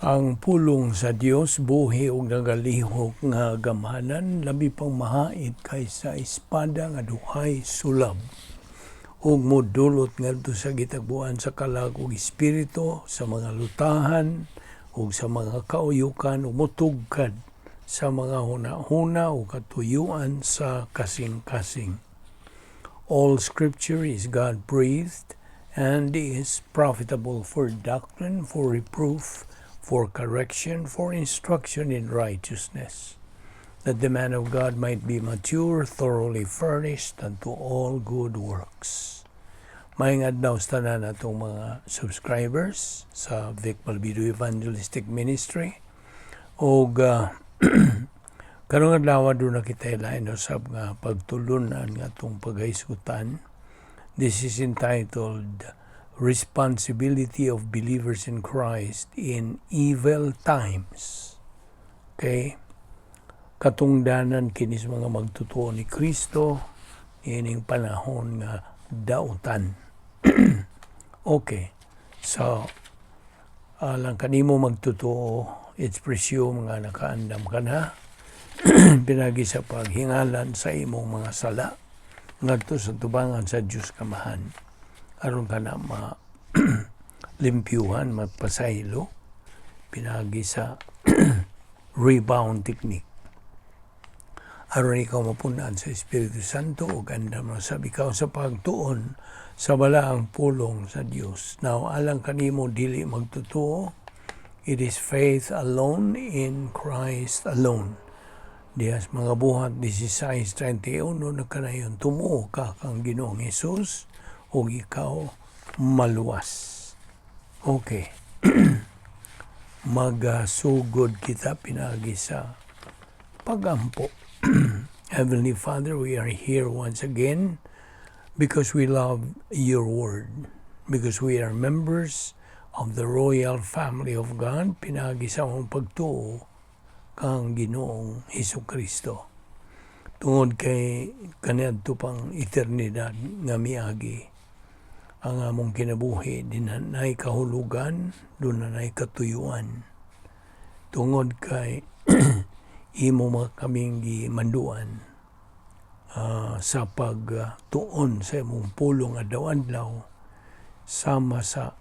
Ang pulong sa Dios buhi ug nagalihok nga gamhanan, labi pang mahait kaysa espada nga duhay sulab, ug modulot ngadto sa gitagbuan sa kalag ug espiritu, sa mga lutahan ug sa mga kauyukan, ug motugkad sa mga huna-huna ug katuyuan sa kasing-kasing. All scripture is God-breathed and is profitable for doctrine, for reproof, for correction, for instruction in righteousness, that the man of God might be mature, thoroughly furnished unto all good works. Maayong adlaw sa tanan atong mga subscribers sa Vic Balbido Evangelistic Ministry. Og karong adlaw duna kita lain usab nga pagtulunan nga atong paghisgutan. This is entitled "Responsibility of Believers in Christ in Evil Times." Okay? Katungdanan kini sa mga magtotoo ni Kristo ining panahon nga dautan. Okay. So, alang kanimo magtotoo, it's presumed nga nakaandam ka na pinagi sa paghingalan sa imong mga sala ngadto sa tubangan sa Dios Kamahan aron ka na ma limpyuhan, mapasaylo pinagi sa rebound technique, aron ikaw mapunan sa Espiritu Santo ug andam na sab ikaw sa pagtuon sa balaang pulong sa Dios. Now, alang kanimo dili magtotoo, it is faith alone in Christ alone. Dihas mga Buhat 16:31 nagkanayon, "Tumuo ka kang Ginoong Hesus ug ikaw maluwas." Okay. Magasugod kita pinagi sa pagampo. Heavenly Father, we are here once again because we love your word, because we are members of the royal family of God, pinagi sa among pagtuo kang Ginoong Hesus Kristo. Tungod kay kaniadto pang eternidad nga miagi, ang among kinabuhi duna nay kahulugan, duna nay katuyuan. Tungod kay imo mga kaming gimanduan sa pagtuon sa imong pulong adlaw-adlaw sama sa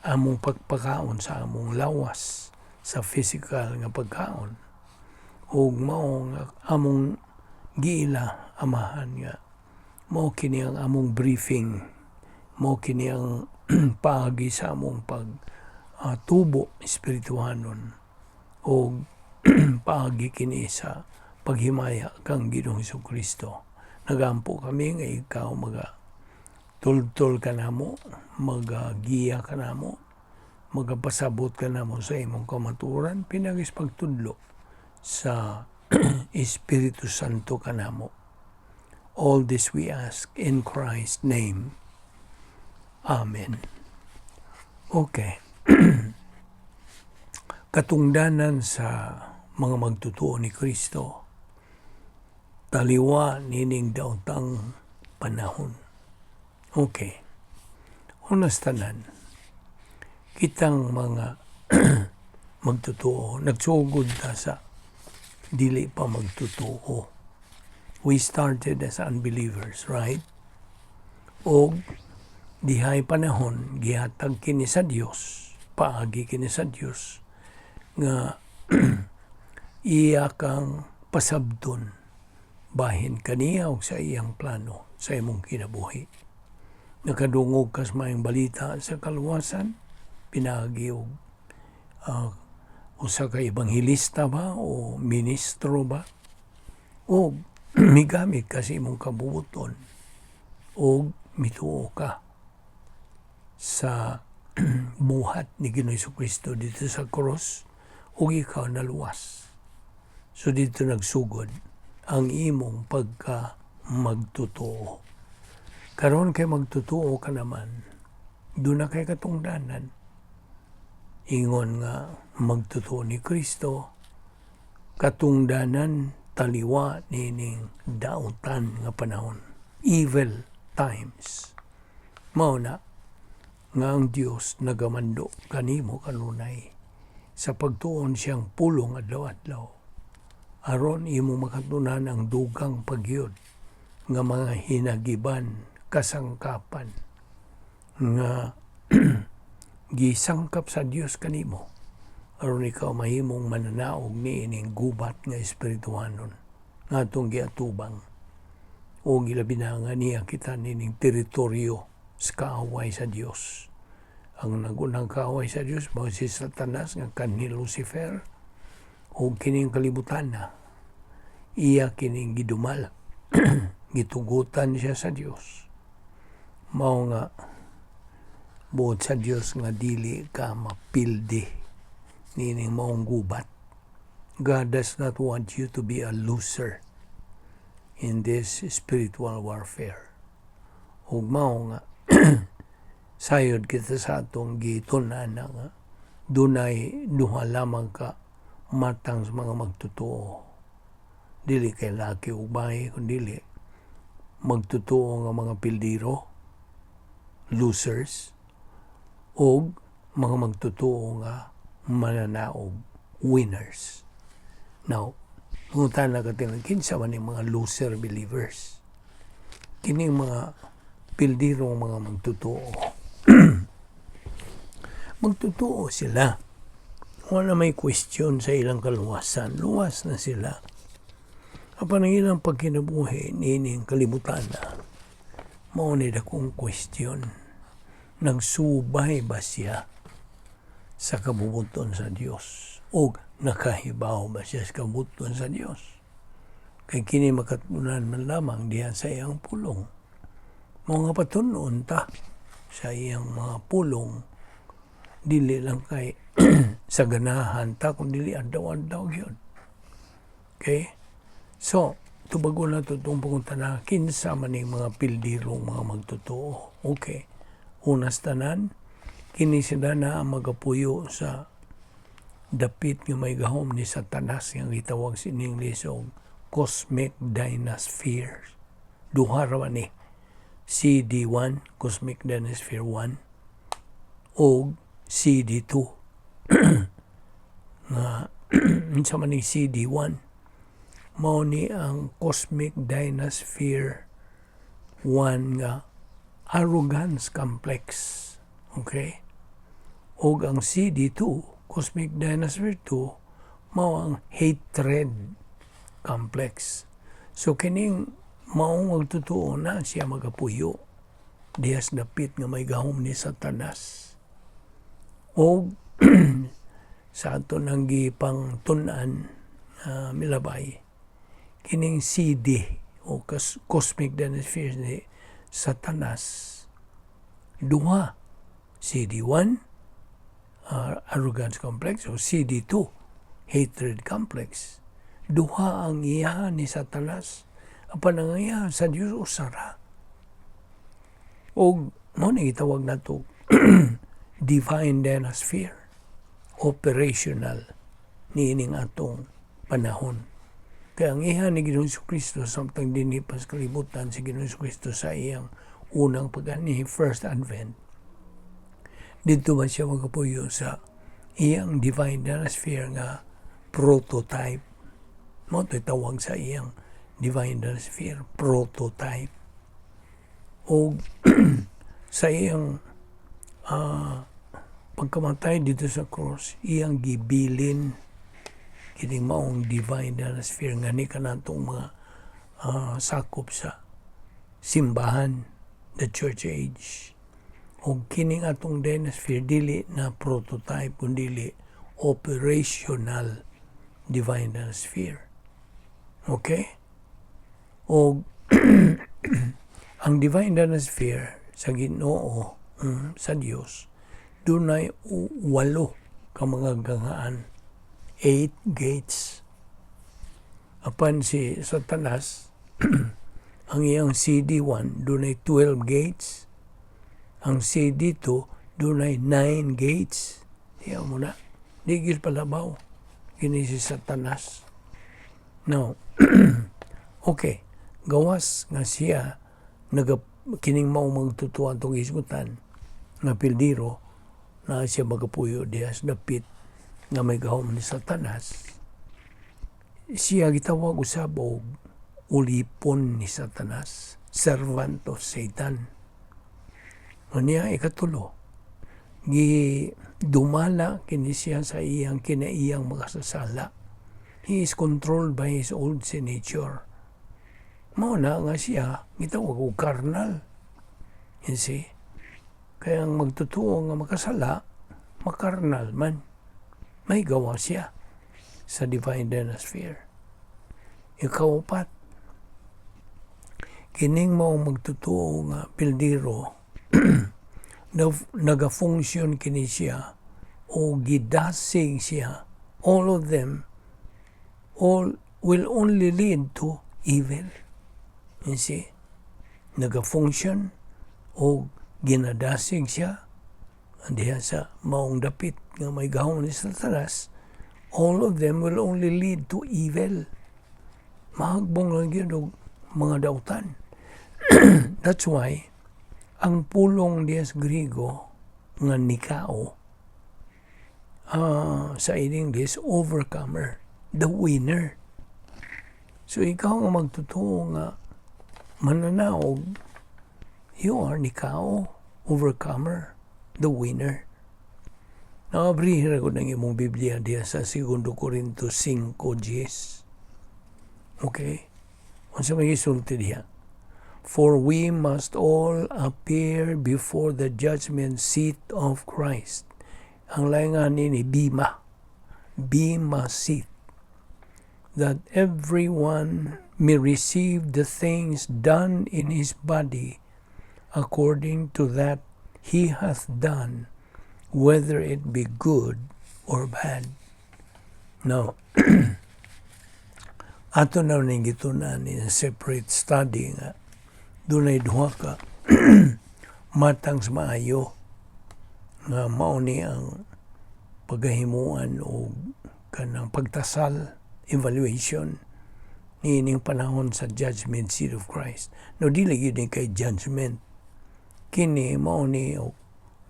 among pagpakaon sa among lawas sa physical nga pagkaon, ug mao nga among giila, Amahan, nga mao kini ang among briefing, mao kini ang paagi sa among pag tubo espirituhanon, ug paagi kini sa paghimaya kang Ginoong Kristo. Nagampo kami nga ikaw maga tultol ka namo, magagiya ka namo, magapasabot ka namo sa imong kamatuoran pinagi sa pagtudlo sa Espiritu Santo kanamo. All this we ask in Christ's name. Amen. Okay. Katungdanan sa mga magtotoo ni Kristo taliwa nining daotang panahon. Okay. Unas tanan, kitang mga magtotoo, nagsugod ta sa dili pa magtotoo. We started as unbelievers, right? Og dihay panahon gihatag kini sa Dios, paagi kini sa Dios nga iya kang pasabton bahin kaniya og sa iyang plano sa imong kinabuhi. Nakadungog kas maayong balita sa kaluwasan pinaagi og usa ka ebanghelista ba o ministro ba, o migamit ka sa imong kabubuton o mituo ka sa buhat ni Ginoong Kristo dito sa cross ug ikaw naluwas. So dito nagsugod ang imong pagka magtotoo. Karon kay magtotoo ka naman, duna kay katungdanan. Ingon nga magtotoo ni Kristo, katungdanan taliwa nining dautan nga panahon. Evil times. Mao na nga ang Dios nagamando kanimo kanunay. Sa pagtuon siyang pulong adlaw-adlaw aron imo makatunan ang dugang pagyud nga mga hinagiban, kasangkapan nga gisangkap sa Dios kanimo aron ikaw mahimong mananaog niining gubat nga espirituhanon nga atong giatubang o gilabi na nga niya kita nining teritoryo sa kaaway sa Dios. Ang nagunang kaaway sa Dios mao si Satanas nga kanhi Lucifer o kining kalibutan na iya kining gidumala, gitugutan siya sa Dios. Mao nga buot sa Dios nga dili ka mapildi niining maong gubat. God does not want you to be a loser in this spiritual warfare. Ug mao nga sayod kita sa atong gitun-an na nga dunay duha lamang ka matang sa mga magtotoo. Dili kay laki ug babae, kundi magtotoo nga mga pildiro, losers, o mga magtotoo nga mananaog, winners. Now, pangutana katin, kinsa man yung mga loser believers? Kining mga pildiro, mga magtotoo. Magtotoo sila. Wala may question sa ilang kaluwasan. Luwas na sila. Apan ang ilang pagkinabuhi niining kalibutan na, mao ni dakong question. Nagsubay ba siya sa kabubuton sa Dios? O nakahibaw ba siya sa kabubuton sa Dios? Kay kini makatunan man lamang diha sa iyang pulong. Mga patun-on ta sa iyang mga pulong, dili lang kay sa ganahan ta, kung dili adlaw-adlaw yun. Okay? So, tubagon na to itong pangutana, kinsa man ning mga pildirong mga magtotoo? Okay. Unas tanan, kini sila na ang magapuyo sa dapit nga may gahom ni Satanas nga gitawag sa English og Cosmic Dynasphere. Duha ra man ni. CD1, Cosmic Dynasphere 1, o CD2. Nga unsa man ni CD1? Mao ni ang Cosmic Dynasphere 1 nga arrogance complex. Okay? Og ang CD2, Cosmic Dynasphere 2, mao ang hatred complex. So kining maong magtotoo na siya magapuyo dihas dapit nga may gahom ni Satanas. O sa ato nang gipang tun-an milabay, kining CD o Cosmic Dynasphere ni Satanas, duha: CD1, arrogance complex, o CD2, hatred complex. Duha ang iya ni Satanas, apan ang iya sa Dios usa ra. Og mao ni gitawag nato divine dynasphere, operational niining atong panahon. Kaya ang iha ni Ginoong Kristo samtang dinhi pa sa kalibutan si Ginoong Kristo sa iyang unang pag-anhi, first advent, didto man siya magapuyo sa iyang divine dynasphere nga prototype. Mao to'y tawag sa iyang divine dynasphere, prototype. O sa iyang pagkamatay dito sa cross, iyang gibilin kining maong divine dynasphere nga ni kanatong mga sakop sa simbahan, the church age. O kining atong dynasphere dili na prototype kundi operational divine dynasphere. Okay? O ang divine dynasphere sa Ginoo, sa Dios, dunay walo ka mga gangaan, eight gates. Apan si Satanas, ang iyang CD1 dunay 12 gates, ang CD2 dunay 9 gates. Diya mo na di gyud palabaw kini si Satanas. No, okay, gawas nga siya naga kining mao magtotoo atong hisgutan nga pildiro na siya magapuyo diha sa dapit nga may gahom ni Satanas, siya gitawag usab og ulipon ni Satanas, servant of Satan. Unya ikatulo, gi dumala kini siya sa iyang kinaiyang makasasala. He is controlled by his old sin nature. Mao na nga siya gitawag og carnal. You see? Kaya ang magtotoo nga makasala, makarnal man. May gawa siya sa divine sphere. Ikaupat, kining mao magtotoo nga pildiro na naga-function kini siya o gidasig siya, all of them, all will only lead to evil. You see? Naga-function o ginadasig siya diha sa maong dapit nga may gahom ni Satanas, all of them will only lead to evil. Mahagbong lang gyud og mga dautan. That's why ang pulong diha sa Griego nga nikao, sa in English, overcomer, the winner. So ikaw nga magtotoo nga mananaog, you are nikao, overcomer, the winner. Nakabrihin ko ng imong Biblia diha sa 2 Corinto 5:10. Okay? Unsa may gisulti diha? "For we must all appear before the judgment seat of Christ." Ang lain nga nini, bima. Bima seat. "That everyone may receive the things done in his body according to that he hath done, whether it be good or bad." Now, ato na ning gitun-an in a separate study nga dunay duha ka matang sa maayo nga mao ni ang pagahimuan og kanang pagtasal, evaluation niining panahon sa judgment seat of Christ. No, dili gyud ni kay judgment. Kini mao ni og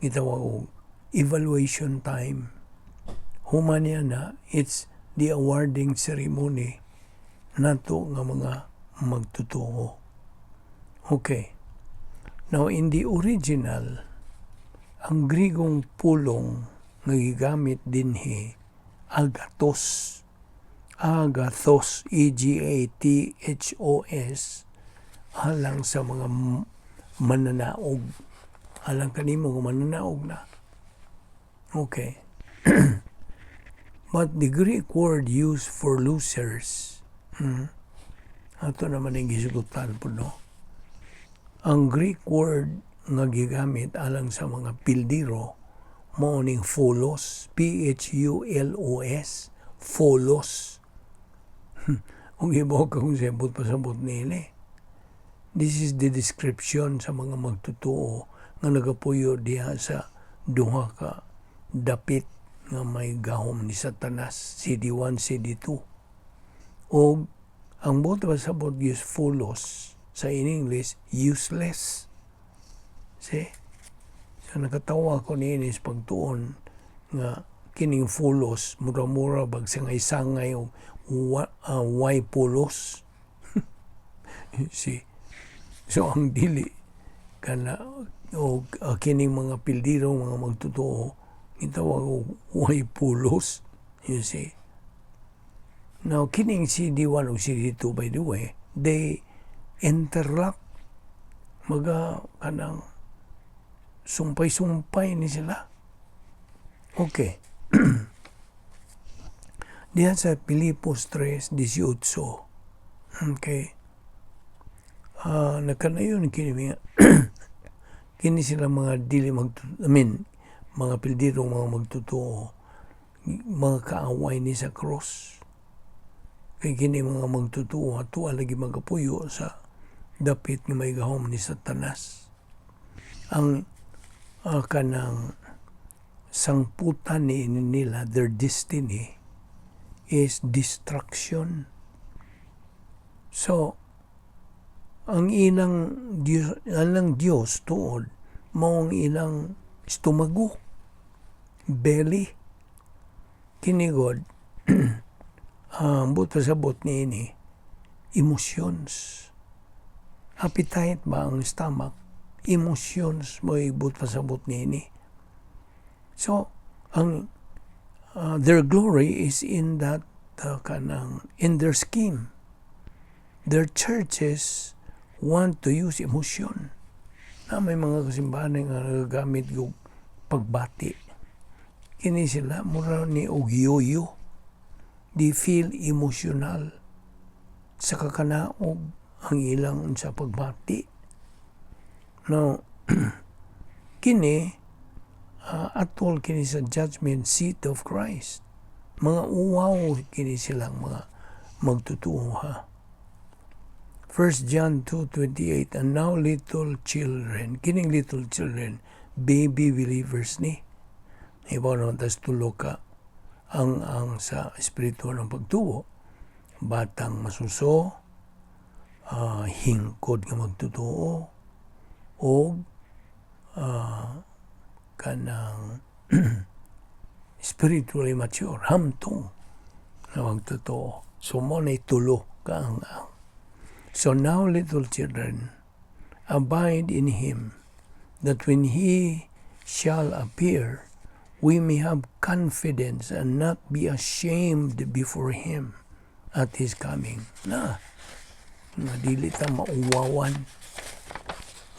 gitawag og evaluation time. Human niya na, it's the awarding ceremony nato nga mga magtotoo. Okay. Now, in the original, ang Grigong pulong nga gigamit dinhi, agathos. Agathos, agathos, alang sa mga mananaog. Alang kanimo nga mananaog na. Okay. But the Greek word used for losers, ato naman ang gisugutan po, no? Ang Greek word nga gigamit alang sa mga pildiro, mao ning phulos, phulos, phulos. Kung ibaw ka kung sabot pasabot nini. This is the description sa mga magtotoo nga nagapuyo diha sa duha ka dapit nga may gahom ni Satanas, CD1, CD2. O ang buot pasabot use phulos sa in English, useless. See? So nakatawa ko niini sa pagtuon nga kining phulos mura-mura bag sangay-sangay og way pulos. See? So ang dili kana o kining mga pildiro, mga magtotoo, gitawag og way pulos. You see? Now, kining CD1 o CD2, by the way, they interlock. Maga kanang sumpay-sumpay ni sila. Okay. Diyan sa Pilipos 3:18. Okay. Nagkanayon kini mga kini sila mga dili mag, I mean, mga pildiro, mga magtotoo, mga kaaway ni sa cross. Kay kini mga magtotoo ato lagi magapuyo sa dapit nga may gahom ni Satanas. Ang kanang sangputan ni nila, their destiny is destruction. So, ang ilang Diyos, ang Diyos tuod, mao ang ilang estomago, belly. Kini gud, ang buot pasabot niini, emotions. Appetite ba ang stomach? Emotions mo'y buot pasabot niini. So, ang their glory is in that kanang in their scheme. Their churches want to use emotion. Na may mga kasimbahan nga nagagamit og pagbati. Kini sila mura ni og yoyo. They feel emotional sa kakanaog ang ilang sa pagbati. Now, kini atol kini sa judgment seat of Christ. Mga uwaw kini silang mga magtutuo ha. 1 John 2:28, "And now, little children," kining little children, baby believers ni. Iba naman tas tulo ka ang sa espiritual ng pagtuo, batang masuso, hingkod nga magtutuo, o kanang spiritually mature, hamtong na magtotoo. So mao na tulo ka ang. "So now, little children, abide in Him, that when He shall appear, we may have confidence and not be ashamed before Him at His coming." Na, nga dili ta mauwawan.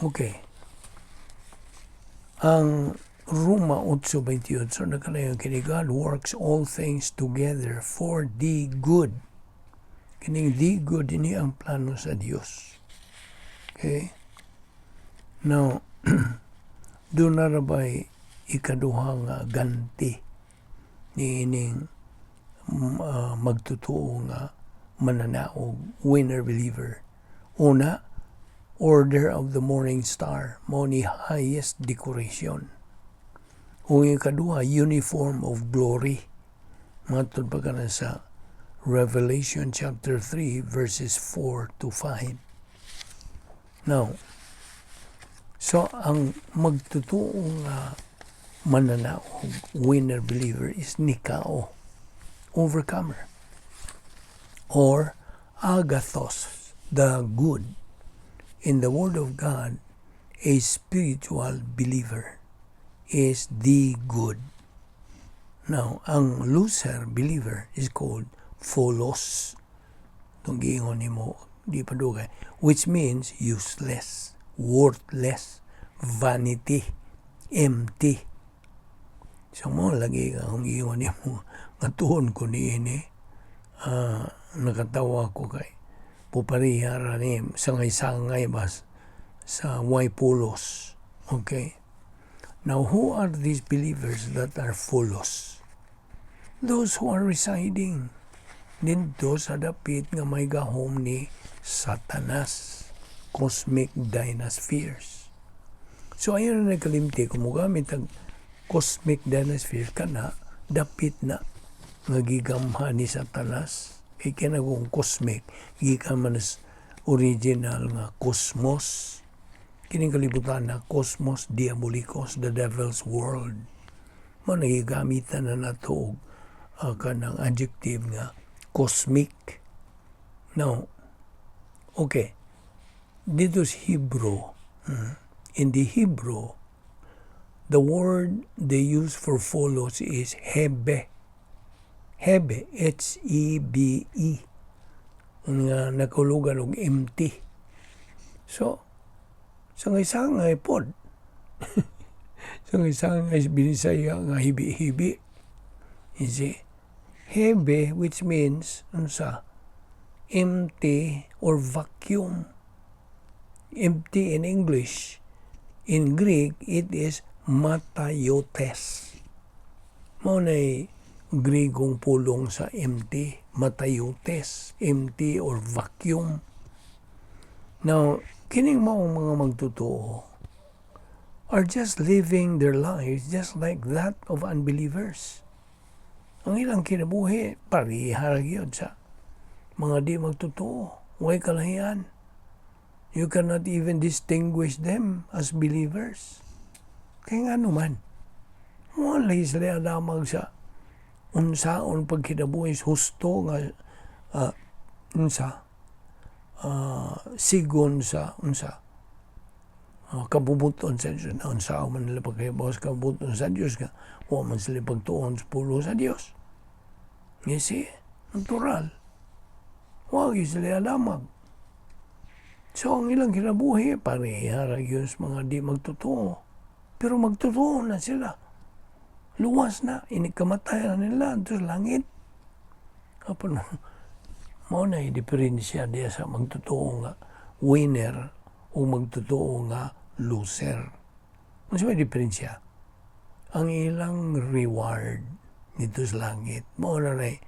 Okay. Ang Roma 8:28 nakalayo kini, "God works all things together for the good." Kining the good ini ang plano sa Dios. Okay? Now, duna ra bay ikaduha nga ganti ni ining magtutuo nga mananaog, winner believer. Una, Order of the Morning Star, mao ni highest decoration. Ug ikaduha, uniform of glory. Matod pa kana sa Revelation chapter 3 verses 4 to 5. Now, so ang magtutuo nga mananaog, winner believer is nikao, overcomer, or agathos, the good. In the Word of God, a spiritual believer is the good. Now, ang loser believer is called pholos. Itong giingon nimo, di pa dugay, which means useless, worthless, vanity, empty. So mao lagi ka kung giingon nimo, nga tuon ko niini, nakatawa ko kay pupariha ra ni sangay-sangay bas sa way pulos. Okay? Now, who are these believers that are pholos? Those who are residing didto sa dapit nga may gahom ni Satanas, cosmic dynaspheres. So ayaw na nagkalimti kung mogamit ang cosmic dynaspheres kana dapit na nga gigamha ni Satanas. Kay kinagong cosmic, gikan man sa original nga cosmos. Kining kalibutan na cosmos diabolicos, the devil's world. Mao nagigamitan na nato og kanang adjective nga cosmic. Now, okay. Dito sa Hebrew, in the Hebrew, the word they use for pholos is hebe. Hebe, Hebe. Nga nakulugan og empty. So, sangay-sangay pod. Sangay-sangay Binisaya nga hibi-hibi. You see? Hebe, which means, unsa? Empty or vacuum. Empty in English. In Greek, it is mataiotes. Mao na'y Gregong pulong sa empty, mataiotes, empty or vacuum. Now, kining maong mga magtotoo are just living their lives just like that of unbelievers. Ang ilang kinabuhi, pareha ra gyud sa mga di magtotoo. Way kalahian. You cannot even distinguish them as believers. Kaya nga naman, wala sila damag sa Unsaon pagkinabuhi husto nga unsa sigon sa unsa kabubut-on sa Dios. Unsa man nila pagkahibaw sa kabubut-on sa Dios nga wa man sila pagtuon sa pulong sa Dios? You see? Natural. Wa gyud sila alamag. So, ang ilang kinabuhi, pareha ra gyud sa mga di magtotoo. Pero magtotoo na sila. Luwas na. Inigkamatay na nila sa langit. Apan, mao na diferensya diya sa magtotoo nga winner o magtotoo nga loser. Ano may diferensya? Ang ilang reward dito sa langit, mao na rin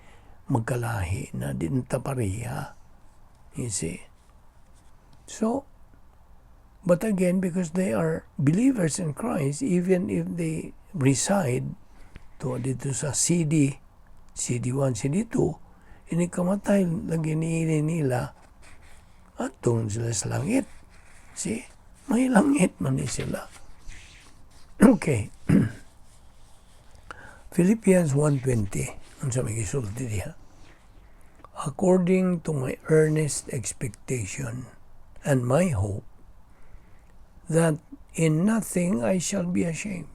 magkalahi na din ta pareha. You see? So, but again, because they are believers in Christ, even if they reside to dito sa CD, CD1, CD2, inikamatay lagi niini nila atong sila sa langit. See? May langit man ni sila. Okay. Philippians 1:20. Unsa may gisulti diha? "According to my earnest expectation and my hope, that in nothing I shall be ashamed,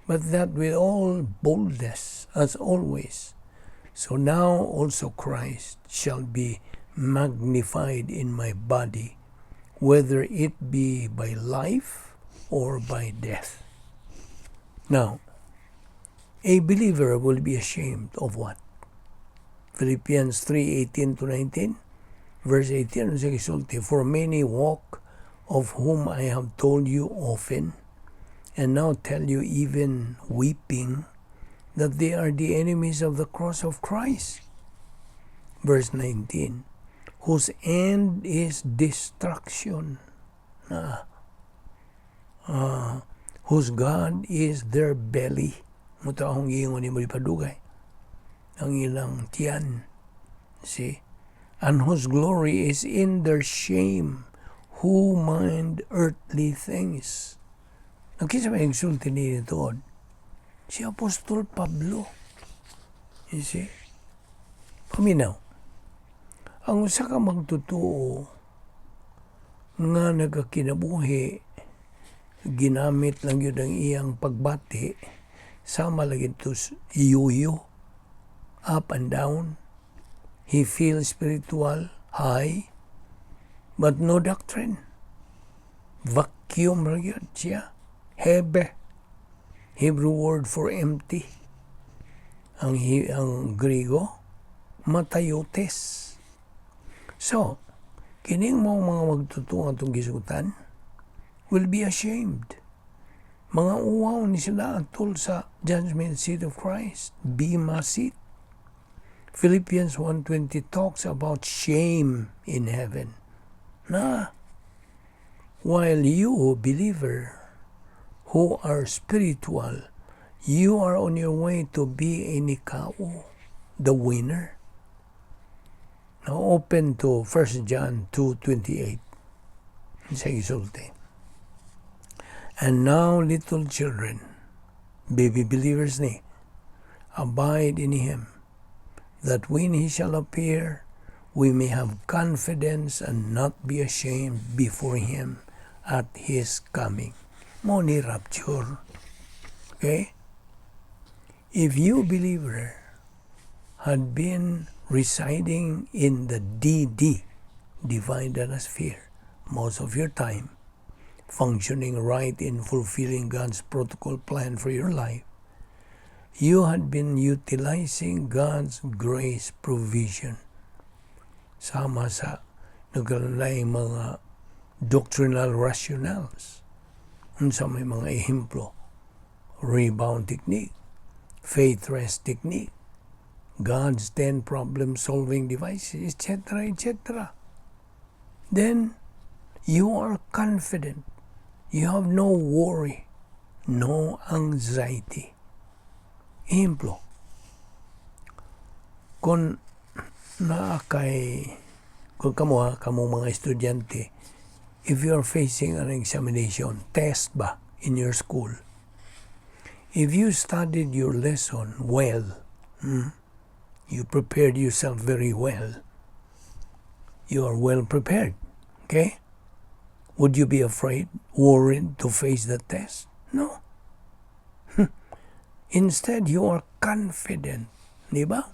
but that with all boldness, as always, so now also Christ shall be magnified in my body, whether it be by life or by death." Now, a believer will be ashamed of what? Philippians 3:18 to 19, verse 18, ang gisulti, "For many walk, of whom I have told you often, and now tell you even weeping, that they are the enemies of the cross of Christ." Verse 19, "Whose end is destruction." "Whose God is their belly." Mao to akong giingon nimo padugay. Ang ilang tiyan. See? "And whose glory is in their shame, who mind earthly things." Ang kinsa may nagsulti ni tuod? Si Apostol Pablo. You see? Paminaw. Ang usa ka magtotoo nga nagakinabuhi ginamit lang yun ang iyang pagbati sama lagi to yuyo, up and down. He feels spiritual high but no doctrine, vacuum ra gyud siya. Hebe, Hebrew word for empty. Ang Griego, matayotes. So kining mo mga magtotoo atong gisutan will be ashamed. Mga uwaw ni sila atol sa judgment seat of Christ, bema seat. Philippians 1:20 talks about shame in heaven. Na, while you, believer, who are spiritual, you are on your way to be a nikao, the winner. Now open to 1 John 2:28. Sa isulti. "And now, little children," baby believers ni, "abide in Him, that when He shall appear, we may have confidence and not be ashamed before Him at His coming." Mo ni rapture. Okay? If you, believer, had been residing in the DD, divine sphere, most of your time, functioning right in fulfilling God's protocol plan for your life, you had been utilizing God's grace provision. Sama sa nagkalalay mga doctrinal rationales. Unsa may mga ehemplo? Rebound technique, faith rest technique, God's 10 problem-solving devices, etc., etc. Then, you are confident. You have no worry, no anxiety. Ehemplo, kung naa kay, kung kamo ha, kamo mga estudyante, if you are facing an examination, test ba in your school, If you studied your lesson well, you prepared yourself very well, you are well prepared. Okay? Would you be afraid, worried to face the test? No. Instead, you are confident. Di ba?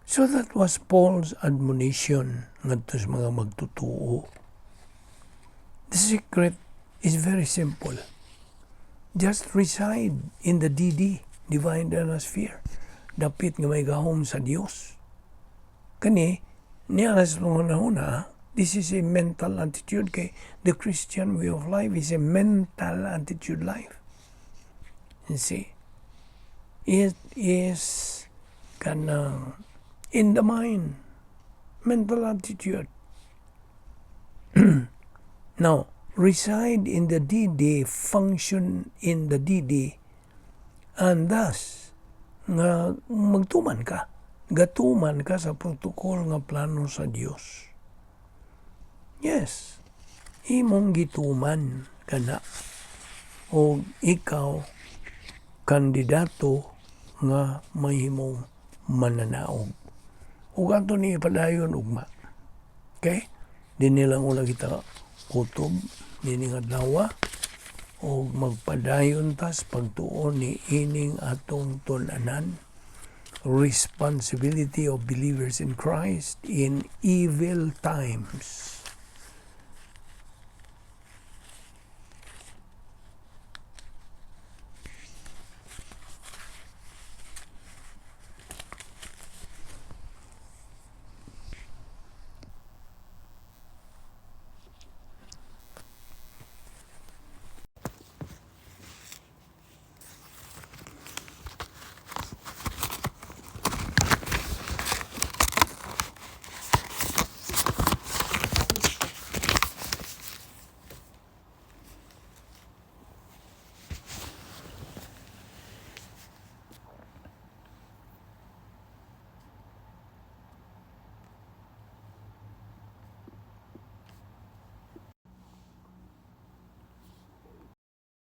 So that was Paul's admonition ngadto sa mga magtutuo. The secret is very simple. Just reside in the DD, Divine Sphere. Dapit nga may gahom sa Dios. Kani, niya na sa una, this is a mental attitude kay the Christian way of life is a mental attitude life. You see? It is kanang in the mind, mental attitude. Now, reside in the DD, function in the DD, and thus, nga magtuman ka. Gatuman ka sa protocol nga plano sa Dios. Yes, imong gituman kana o ikaw kandidato nga mahimong mananaog. Ug ato ni ipadayon ugma. Okay? Dinhi lang ula kita kutob nining adlaw og magpadayon tas pagtuon ni ining atong tun-anan, responsibility of believers in Christ in evil times.